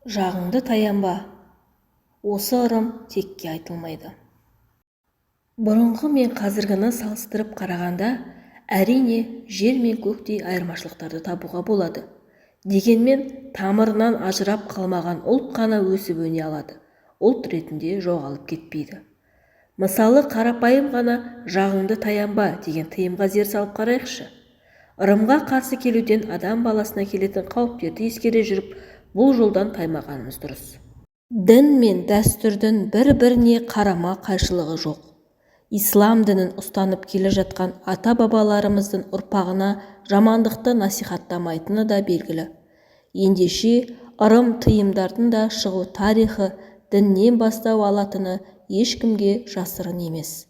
Жағыңды таянба. Осы ырым текке айтылмайды. Бұрынғы мен қазіргіні салыстырып қарағанда, әрине, жер мен көктей айырмашылықтарды табуға болады. Дегенмен тамырынан ажырап қалмаған ұлт қана өсіп-өне алады, ұлт ретінде жоғалып кетпейді. Мысалы, қарапайым ғана жағыңды таянба деген тыйымға зер салып қарайықшы. Ырымға қарсы келуден адам баласына келетін қауіптерді ескере жүріп, бұл жолдан таймағанымыз дұрыс. Дін мен дәстүрдің бір-біріне қарама-қайшылығы жоқ. Ислам дінін ұстанып келе жатқан ата-бабаларымыздың ұрпағына жамандықты насихаттамайтыны да белгілі. Ендеше, ырым-тыйымдардың да шығу тарихы діннен бастау алатыны ешкімге жасырын емес.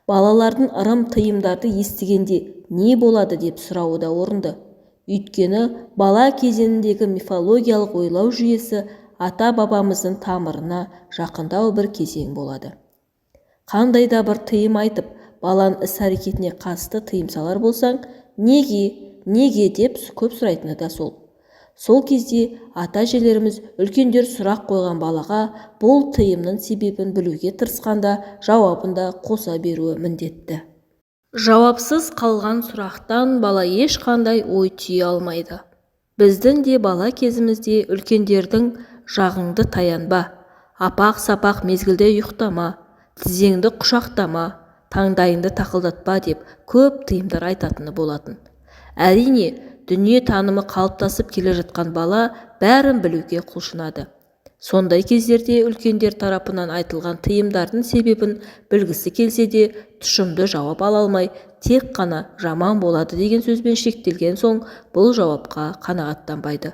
Балалардың ырым-тыйымдарды естігенде не болады деп сұрауы да орынды. Өйткені бала кезеңіндегі мифологиялық ойлау жүйесі ата-бабамыздың тамырына жақындау бір кезең болады. Қандай да бір тыйым айтып, баланың іс-әрекетіне қатысты тыйым салар болсаң, неге, неге деп көп сұрайтыны да сол. Сол кезде ата-әжелеріміз, үлкендер сұрақ қойған балаға бұл тыйымның себебін білуге тырысқанда жауабын да қоса беруі міндетті. Жауапсыз қалған сұрақтан бала ешқандай ой түйе алмайды. Біздің де бала кезімізде үлкендердің жағыңды таянба, апақ-сапақ мезгілде ұйықтама, тізеңді құшақтама, таңдайыңды тақылдатпа деп көп тыйымдар айтатыны болатын. Әрине, дүние танымы қалыптасып келе жатқан бала бәрін білуге құлшынады. Сондай кездерде үлкендер тарапынан айтылған тыйымдардың себебін білгісі келсе де, тұшымды жауап ала алмай, тек қана жаман болады деген сөзбен шектелген соң бұл жауапқа қанағаттанбайды.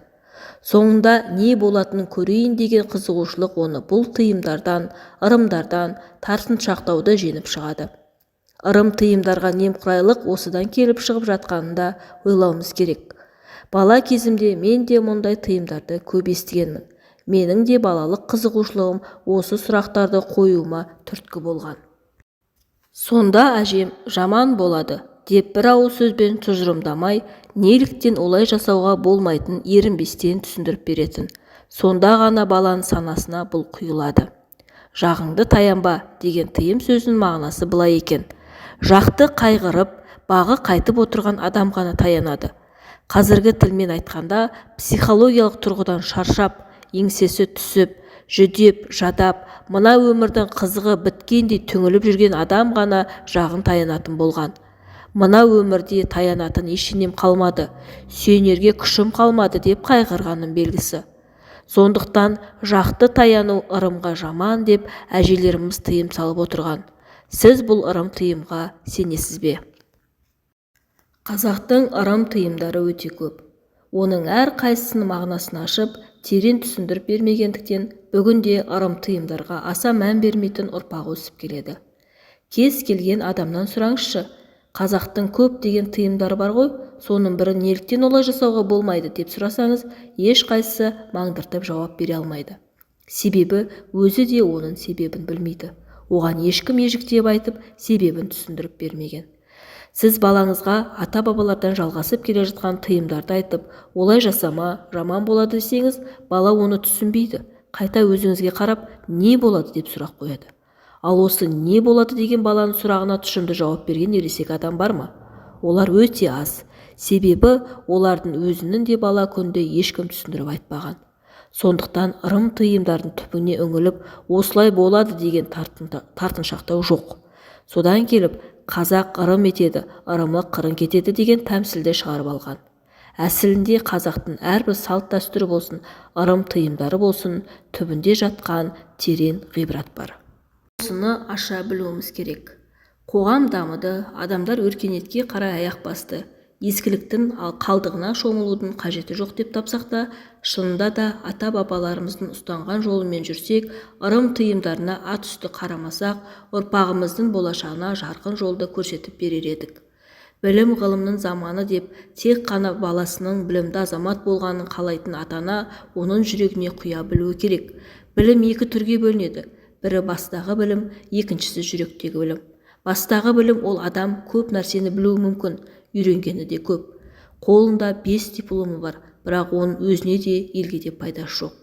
Соңында не болатынын көрейін деген қызығушылық оны бұл тыйымдардан, ырымдардан тартыншақтауды жеңіп шығады. Ырым-тыйымдарға немқұрайлық осыдан келіп шығып жатқанын да ойлауымыз керек. Бала кезімде мен де мұндай тыйымдарды көп естігенмін. Менің де балалық қызығушылығым осы сұрақтарды қоюыма түрткі болған. Сонда әжем жаман болады деп бір ауыз сөзбен тұжырымдамай, неліктен олай жасауға болмайтынын ерінбестен түсіндіріп беретін. Сонда ғана баланың санасына бұл құйылады. Жағыңды таянба деген тыйым сөзінің мағынасы былай екен. Жақты қайғырып, бағы қайтып отырған адам ғана таянады. Қазіргі тілмен айтқанда, психологиялық тұрғыдан шаршап, еңсесі түсіп, жүдеп, жадап, мына өмірдің қызығы біткендей түңіліп жүрген адам ғана жағын таянатын болған. Мына өмірде таянатын ештеңем қалмады, сүйенерге күшім қалмады деп қайғырғанның белгісі. Сондықтан жақты таяну ырымға жаман деп әжелеріміз тыйым салып отырған. Сіз бұл ырым-тыйымға сенесіз бе? Қазақтың ырым-тыйымдары өте көп. Оның әр қайсысының мағынасын ашып, терең түсіндіріп бермегендіктен, бүгінде ырым-тыйымдарға аса мән бермейтін ұрпақ өсіп келеді. Кез келген адамнан сұраңызшы, қазақтың көптеген тыйымдары бар ғой, соның бірі неліктен олай жасауға болмайды деп сұрасаңыз, ешқайсысы маңдыртып жауап бере алмайды. Себебі өзі де оның себебін білмейді. Оған ешкім ежіктеп айтып, себебін түсіндіріп бермеген. Сіз балаңызға ата-бабалардан жалғасып келе жатқан тыйымдарды айтып, олай жасама, жаман болады десеңіз, бала оны түсінбейді. Қайта өзіңізге қарап, не болады деп сұрақ қояды. Ал осы не болады деген баланың сұрағына тұшымды жауап берген ересек адам бар ма? Олар өте аз. Себебі олардың өзінің де бала күнінде ешкім түсіндіріп айтпаған. Сондықтан ырым-тыйымдардың түбіне үңіліп, осылай болады деген тартыншақтау жоқ. Содан келіп, қазақ ырым етеді, ырымы қырын кетеді деген тәмсілді шығарып алған. Әсілінде қазақтың әрбір салт-дәстүрі болсын, ырым-тыйымдары болсын, түбінде жатқан терең ғибрат бар. Осыны аша білуіміз керек. Қоғам дамыды, адамдар өркениетке қарай аяқ басты. Ескіліктің қалдығына шомылудың қажеті жоқ деп тапсақ та, шынында да ата-бабаларымыздың ұстанған жолымен жүрсек, ырым-тыйымдарына ат үсті қарамасақ, ұрпағымыздың болашағына жарқын жолды көрсетіп берер едік. Білім ғылымның заманы деп, тек қана баласының білімді азамат болғанын қалайтын ата-ана оның жүрегіне құя білуі керек. Білім екі түрге бөлінеді. Бірі бастағы білім, екіншісі жүректегі білім. Бастағы білім ол адам көп нәрсені білуі мүмкін, үйренгені де көп. Қолында 5 дипломы бар, бірақ оның өзіне де елге де пайдасы жоқ.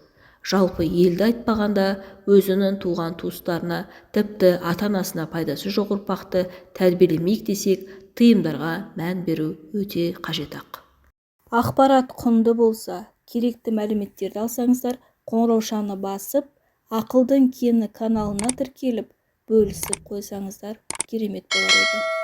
Жалпы елді айтпағанда, өзінің туған-туыстарына, тіпті ата-анасына пайдасы жоқ ұрпақты тәрбиелемейік десек, тыйымдарға мән беру өте қажет-ақ. Ақпарат құнды болса, керекті мәліметтерді алсаңыздар, қоңыраушаны басып, Ақылдың кені каналына тіркеліп, бөлісіп қойсаңыздар, керемет болар еді.